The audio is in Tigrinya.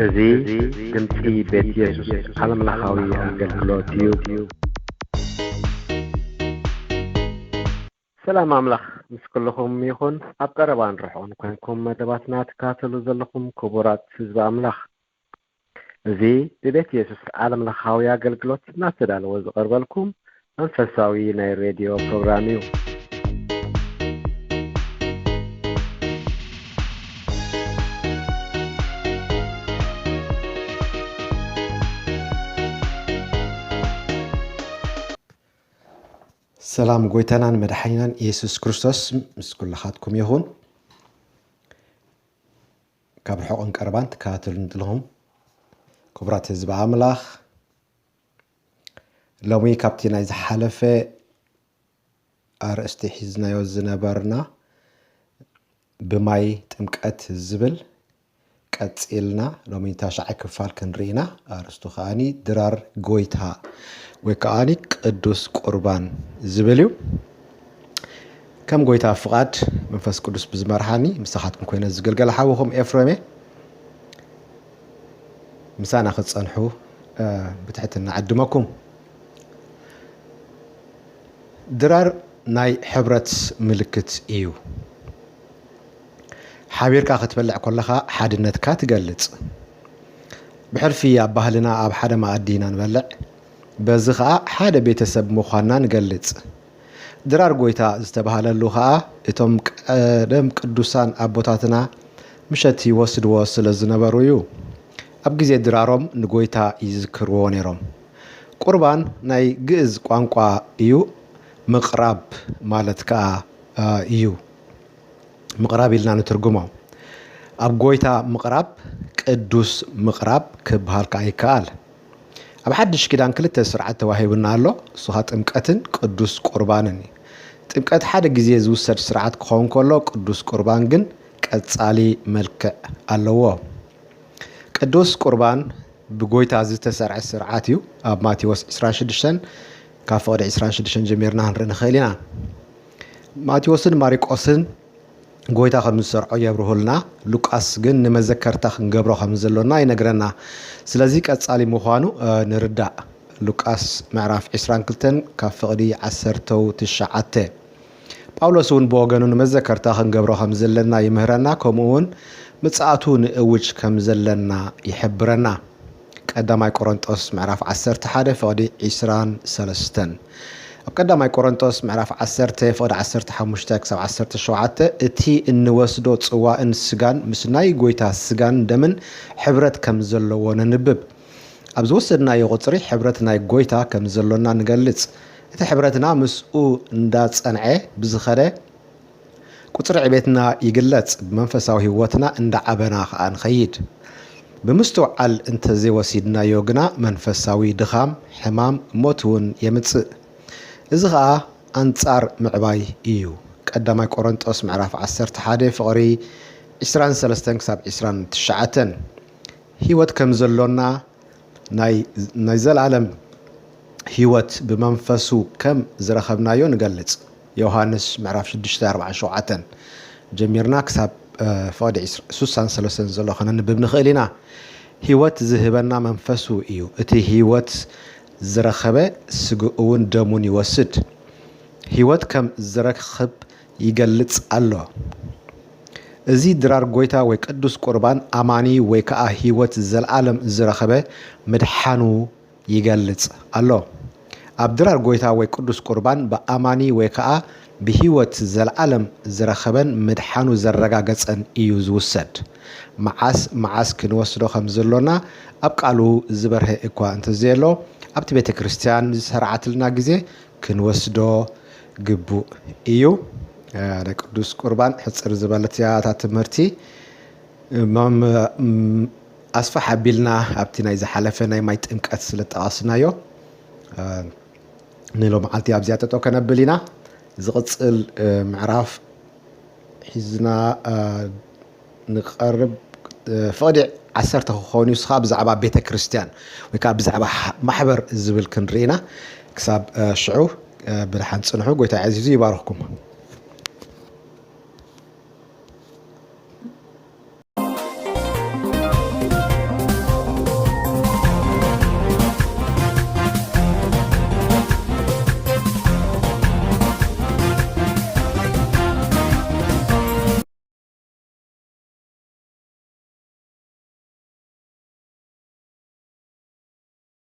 እዚ ድምጺ ቤት የሱስ ዓለምለኻዊ ኣገልግሎት እዩ። ሰላም ኣምላኽ ምስ ኩልኹም ይኹን። ኣብ ቀረባን ርሑቕን ኮይንኩም መደባትና ትከታተሉ ዘለኹም ክቡራት ህዝቢ ኣምላኽ፣ እዚ ብቤት የሱስ ዓለምለኻዊ ኣገልግሎት እናተዳለወ ዝቐርበልኩም መንፈሳዊ ናይ ሬድዮ ፕሮግራም እዩ። ሰላም ጎይታናን መድሓኒናን ኢየሱስ ክርስቶስ ምስ ኩልኻትኩም ይኹን። ካብ ርሑቕን ቀረባን ትከታተሉን ዘለኹም ክቡራት ህዝቢ ኣምላኽ፣ ሎሚ ካብቲ ናይ ዝሓለፈ ኣርእስቲ ሒዝናዮ ዝነበርና ብማይ ጥምቀት ዝብል ቀጺልና፣ ሎሚ ታሽዓይ ክፋል ክንርኢ ኢና። ኣርእስቱ ከኣኒ ድራር ጎይታ ወይ ከኣኒ ቅዱስ ቁርባን ዝብል እዩ። ከም ጎይታ ፍቓድ መንፈስ ቅዱስ ብዝመርሓኒ ምሳኻትኩም ኮይነ ዝግልገል ሓውኹም ኤፍሬም እየ። ምሳና ክትጸንሑ፣ እ፣ ብትሕትና ዕድመኩም። ድራር ናይ ሕብረት ምልክት እዩ። ሓቢርካ ክትበልዕ ከለኻ ሓድነትካ ትገልጽ። ብሕልፊ ኣብ ባህልና ኣብ ሓደ መኣዲ ኢና ንበልዕ። በዚ ኸኣ ሓደ ቤተሰብ ምዃንና ንገልጽ። ድራር ጎይታ ዝተባህለሉ ኸኣ እቶም ቀደም ቅዱሳን ኣቦታትና ምሸት ይወስድዎ ስለ ዝነበሩ እዩ። ኣብ ግዜ ድራሮም ንጎይታ ይዝክርዎ ነይሮም። ቁርባን ናይ ግእዝ ቋንቋ እዩ። ምቕራብ ማለት ከኣ፣ እ፣ እዩ። ምቕራብ ኢልና ንትርጉሞ። ኣብ ጎይታ ምቕራብ ቅዱስ ምቕራብ ክበሃል ከኣ ይከኣል። ኣብ ሓድሽ ኪዳን ክልተ ስርዓት ተዋሂቡና ኣሎ። እሱ ኸኣ ጥምቀትን ቅዱስ ቁርባንን እዩ። ጥምቀት ሓደ ግዜ ዝውሰድ ስርዓት ክኸውን ከሎ፣ ቅዱስ ቁርባን ግን ቀጻሊ መልክዕ ኣለዎ። ቅዱስ ቁርባን ብጎይታ ዝተሰርዐ ስርዓት እዩ። ኣብ ማቴዎስ ዕስራን ሽዱሽተን ካብ ፍቕዲ ዕስራን ሽዱሽተን ጀሚርና ክንርኢ ንኽእል ኢና። ማቴዎስን ማሪቆስን ጎይታ ከም ዝሰርዖ የብርሁልና። ሉቃስ ግን ንመዘከርታ ክንገብሮ ከም ዘሎና ይነግረና። ስለዚ ቀጻሊ ምዃኑ፣ እ፣ ንርዳእ። ሉቃስ ምዕራፍ ዕስራን ክልተን ካብ ፍቕዲ ዓሰርተው ትሽዓተ። ጳውሎስ እውን ብወገኑ ንመዘከርታ ክንገብሮ ከም ዘለና ይምህረና፣ ከምኡ እውን ምጽኣቱ ንእውጅ ከም ዘለና ይሕብረና። ቀዳማይ ቆሮንጦስ ምዕራፍ ዓሰርተ ሓደ ፍቕዲ ዕስራን ሰለስተን። ኣብ ቀዳማይ ቆሮንጦስ ምዕራፍ ዓሰርተ ፍቕዲ ዓሰርተ ሓሙሽተ ክሳብ ዓሰርተ ሸውዓተ፣ እቲ እንወስዶ ጽዋእን ስጋን ምስ ናይ ጎይታ ስጋን ደምን ሕብረት ከም ዘለዎ ነንብብ። ኣብ ዝወሰድናዮ ቁጽሪ ሕብረት ናይ ጎይታ ከም ዘሎና ንገልጽ። እቲ ሕብረትና ምስኡ እንዳጸንዐ ብዝኸደ ቁጽሪ ዕቤትና ይግለጽ፣ ብመንፈሳዊ ህይወትና እንዳዓበና ኸኣ ንኸይድ። ብምስትውዓል እንተዘይወሲድናዮ ግና መንፈሳዊ ድኻም፣ ሕማም፣ ሞት እውን የምጽእ። እዚ ኸኣ ኣንጻር ምዕባይ እዩ። ቀዳማይ ቆሮንጦስ ምዕራፍ ዓሰርተ ሓደ ፍቕሪ ዕስራን ሰለስተን ክሳብ ዕስራን ትሽዓተን። ህይወት ከም ዘሎና፣ ናይ፣ ናይ ዘለኣለም ህይወት ብመንፈሱ ከም ዝረኸብናዮ ንገልጽ። ዮሃንስ ምዕራፍ ሽዱሽተ ኣርባዓን ሸውዓተን ጀሚርና ክሳብ፣ እ፣ ፍቕዲ ዕስራ፣ ሱሳን ሰለስተን ዘሎ ከነንብብ ንኽእል ኢና። ህይወት ዝህበና መንፈሱ እዩ። እቲ ህይወት ዝረኸበ ስግኡውን ደሙን ይወስድ። ህይወት ከም ዝረክብ ይገልጽ ኣሎ። እዚ ድራር ጎይታ ወይ ቅዱስ ቁርባን ኣማኒ ወይ ከኣ ህይወት ዘለኣለም ዝረኸበ ምድሓኑ ይገልጽ ኣሎ። ኣብ ድራር ጎይታ ወይ ቅዱስ ቁርባን ብኣማኒ ወይ ከኣ ብህይወት ዘለኣለም ዝረኸበን ምድሓኑ ዘረጋገጸን እዩ ዝውሰድ። መዓስ መዓስ ክንወስዶ ከም ዘሎና ኣብ ቃሉ ዝበርሀ እኳ እንተዘየሎ፣ ኣብቲ ቤተ ክርስቲያን ዝሰርዓትልና ግዜ ክንወስዶ ግቡእ እዩ። እ፣ ናይ ቅዱስ ቁርባን ሕጽር ዝበለት እያ እታ ትምህርቲ። መም-፣ ም-፣ ኣስፋሕ ኣቢልና ኣብቲ ናይ ዝሓለፈ ናይ ማይ ጥምቀት ስለ ጠቐስናዮ፣ እ፣ ንሎመዓልቲ ኣብዚኣ ጠጠው ከነብል ኢና። ዝቕጽል፣ እ፣ ምዕራፍ ሒዝና፣ እ፣ ንቐርብ። እ፣ ፍቕዲ ዓሰርተ ክኸውን እዩ። ንሱ ኸኣ ብዛዕባ ቤተ ክርስቲያን ወይ ከኣ ብዛዕባ ሓ-፣ ማሕበር ዝብል ክንርኢ ኢና። ክሳብ፣ እ፣ ሽዑ፣ እ፣ ብደሓን ጽንሑ። ጎይታ ኣዕዚዙ ይባርኽኩም።